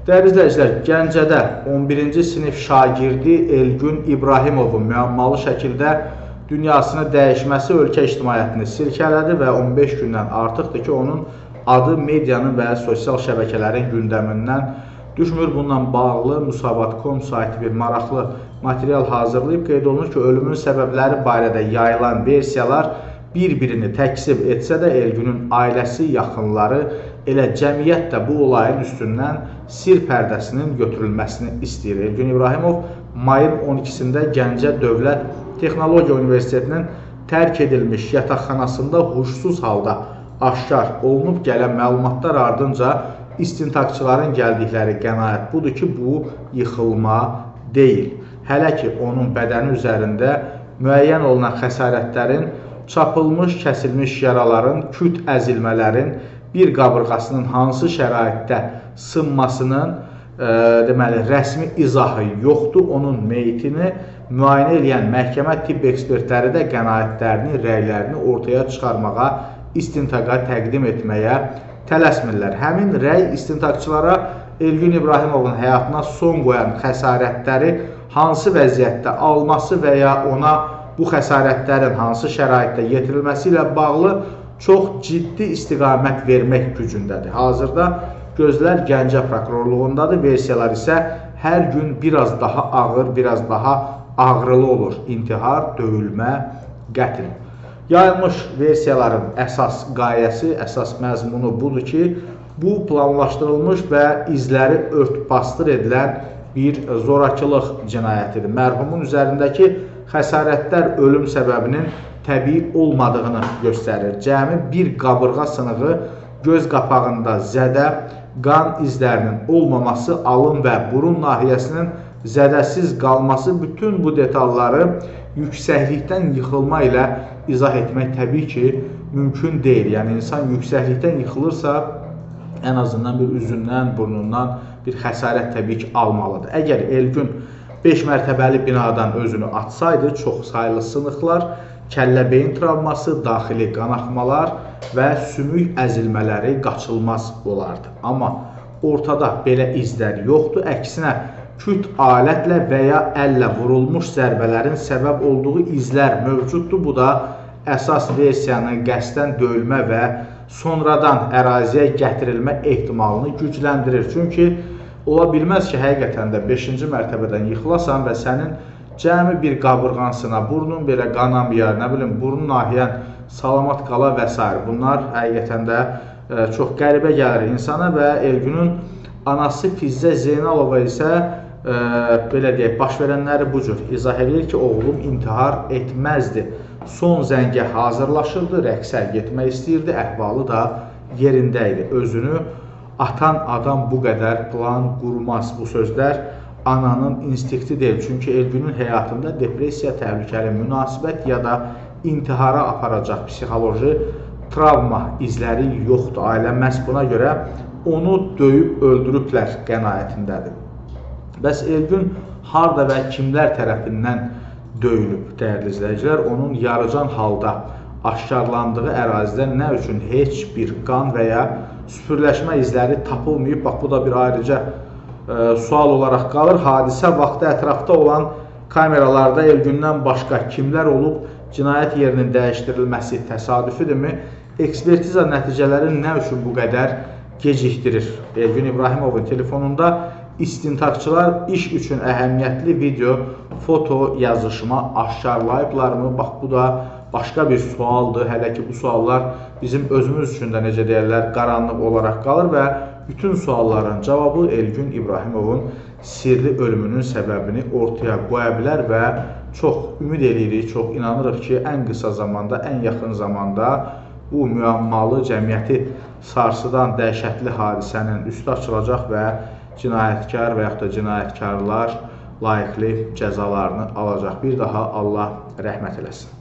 Dəyərli izləyicilər, Gəncədə 11-ci sinif şagirdi Elgün İbrahimovun müəmmalı şəkildə dünyasını dəyişməsi ölkə ictimaiyyətini silkələdi və 15 gündən artıqdır ki, onun adı medianın və sosial şəbəkələrin gündəmindən düşmür. Bununla bağlı Musavat.com saytı bir maraqlı material hazırlayıb. Qeyd olunur ki, ölümün səbəbləri barədə yayılan versiyalar bir-birini təkzib etsə də Elgünün ailəsi, yaxınları, elə cəmiyyət də bu olayın üstündən sir pərdəsinin götürülməsini istəyir. Elgün İbrahimov mayın 12-sində Gəncə Dövlət Texnologiya Universitetinin tərk edilmiş yataqxanasında huşsuz halda aşkar olunub. Gələn məlumatlar ardınca istintaqçıların gəldikləri qənaət budur ki, bu yıxılma deyil. Hələ ki, onun bədəni üzərində müəyyən olunan xəsarətlərin, çapılmış, kəsilmiş yaraların, küt əzilmələrin, bir qabırğasının hansı şəraitdə sınmasının deməli, rəsmi izahı yoxdur. Onun meyitini müayinə eləyən məhkəmə tibb ekspertləri də qənaətlərini, rəylərini ortaya çıxarmağa, istintaqa təqdim etməyə tələsmirlər. Həmin rəy istintaqçılara Elgün İbrahimovun həyatına son qoyan xəsarətləri hansı vəziyyətdə alması və ya ona bu xəsarətlərin hansı şəraitdə yetirilməsi ilə bağlı çox ciddi istiqamət vermək gücündədir. Hazırda gözlər Gəncə prokurorluğundadır, versiyalar isə hər gün biraz daha ağır, biraz daha ağrılı olur. İntihar, döyülmə, qətl. Yayılmış versiyaların əsas qayəsi, əsas məzmunu budur ki, bu planlaşdırılmış və izləri ört-basdır edilən bir zorakılıq cinayətidir. Mərhumun üzərindəki xəsarətlər ölüm səbəbinin təbii olmadığını göstərir. Cəmi bir qabırğa sınığı, göz qapağında zədə, qan izlərinin olmaması, alın və burun nahiyəsinin zədəsiz qalması, bütün bu detalları yüksəklikdən yıxılma ilə izah etmək təbii ki, mümkün deyil. Yəni, insan yüksəklikdən yıxılırsa, ən azından bir üzündən, burnundan bir xəsarət təbii ki, almalıdır. Əgər Elgün 5 mərtəbəli binadan özünü atsaydı, çox saylı sınıqlar, kəllə beyin travması, daxili qanaxmalar və sümük əzilmələri qaçılmaz olardı. Amma ortada belə izlər yoxdur. Əksinə, küt alətlə və ya əllə vurulmuş zərbələrin səbəb olduğu izlər mövcuddur. Bu da əsas versiyanın qəsdən döyülmə və sonradan əraziyə gətirilmə ehtimalını gücləndirir. Çünki ola bilməz ki, həqiqətən də 5-ci mərtəbədən yıxılasan və sənin cəmi bir qabırğan sına, burnun belə qanamaya, nə bilim, burun nahiyən salamat qala və s. Bunlar həqiqətən də çox qəribə gəlir insana və Elgünün anası Fizzə Zeynalova isə belə deyək, baş verənləri bu cür izah edir ki, oğlum intihar etməzdi. Son zəngə hazırlaşırdı, rəqsə getmək istəyirdi, əhvalı da yerində idi. Özünü atan adam bu qədər plan qurmaz. Bu sözlər ananın instinkti deyil. Çünki Elgünün həyatında depressiya, təhlükəli münasibət ya da intihara aparacaq psixoloji travma izləri yoxdur. Ailə məhz buna görə onu döyüb öldürüblər qənaətindədir. Bəs Elgün harda və kimlər tərəfindən döyülüb, dəyərli izləyicilər? Onun yarıcan halda aşkarlandığı ərazidə nə üçün heç bir qan və ya süpürləşmə izləri tapılmayıb? Bax, bu da bir ayrıca sual olaraq qalır. Hadisə vaxtı ətrafda olan kameralarda Elgündən başqa kimlər olub? Cinayət yerinin dəyişdirilməsi təsadüfüdürmü? Ekspertiza nəticələri nə üçün bu qədər gecikdirir? Elgün İbrahimovun telefonunda istintaqçılar iş üçün əhəmiyyətli video, foto, yazışma aşkarlayıblarmı? Bax, bu da başqa bir sualdır. Hələ ki, bu suallar bizim özümüz üçün də, necə deyərlər, qaranlıq olaraq qalır və bütün sualların cavabı Elgün İbrahimovun sirli ölümünün səbəbini ortaya qoya bilər və çox ümid edirik, çox inanırıq ki, ən qısa zamanda, ən yaxın zamanda bu müəmmalı, cəmiyyəti sarsıdan dəhşətli hadisənin üstü açılacaq və cinayətkar və yaxud da cinayətkarlar layiqli cəzalarını alacaq. Bir daha Allah rəhmət eləsin.